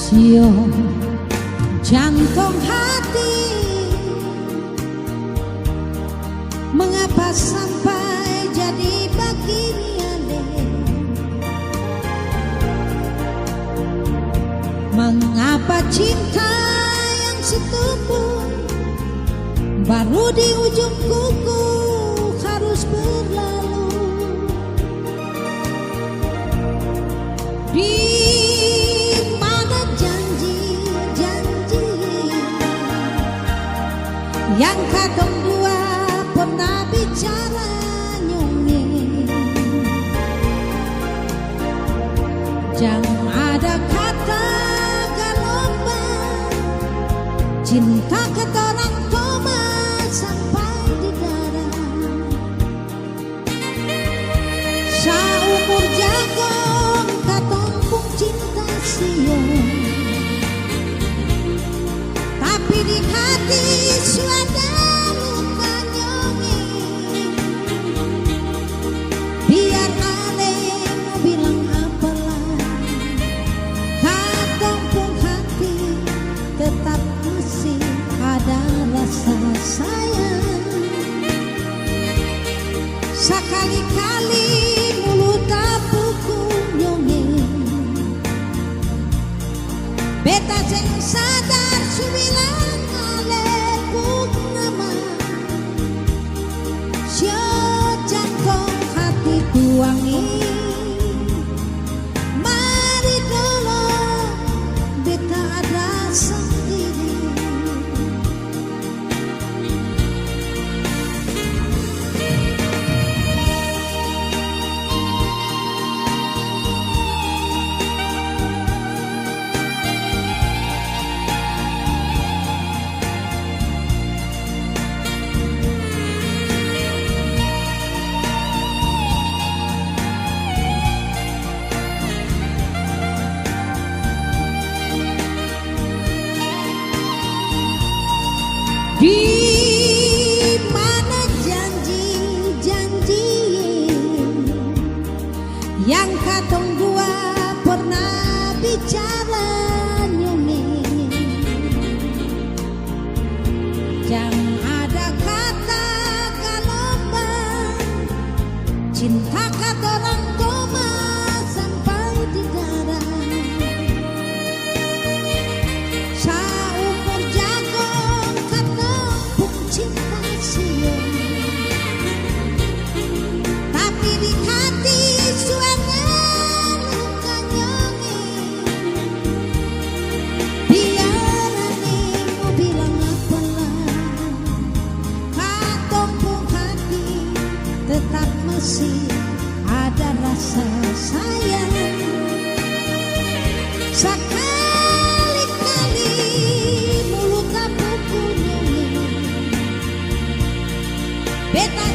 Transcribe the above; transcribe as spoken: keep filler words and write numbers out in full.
Yo, jantong hati, mengapa sampai jadi begini, ale? Mengapa cinta yang setumbuh baru di ujung kuku harus berlalu? Di mana janji-janji yang katong dua pernah bicara, nyong e? Jang ada kata galombang, cinta katorang toma sampai di dara. Saumur jagong katong pung cinta, sio. Tapi di hati su ada luka, nyong e. Biar ale mo bilang apa lai, katong pung hati tetap masih ada rasa sayang. Sakali-kali mulut tapuku, nyong e. Beta seng sadar su bilang ale pung nama. Sio, jantong hati tuang e. Mari dolo beta ada sandiri. Di mana janji-janji yang katong dua pernah bicara, nyong e? Jang ada kata galombang, cinta katorang toma sampai di dara. Saumur jagong katong pung cinta, sio. Tapi di hati su ada luka, nyong e. Biar ane mo bilang apa lai, katong pung hati tetap masih ada rasa sayang. Sakali-kali mulut tapuku, nyong e. Beta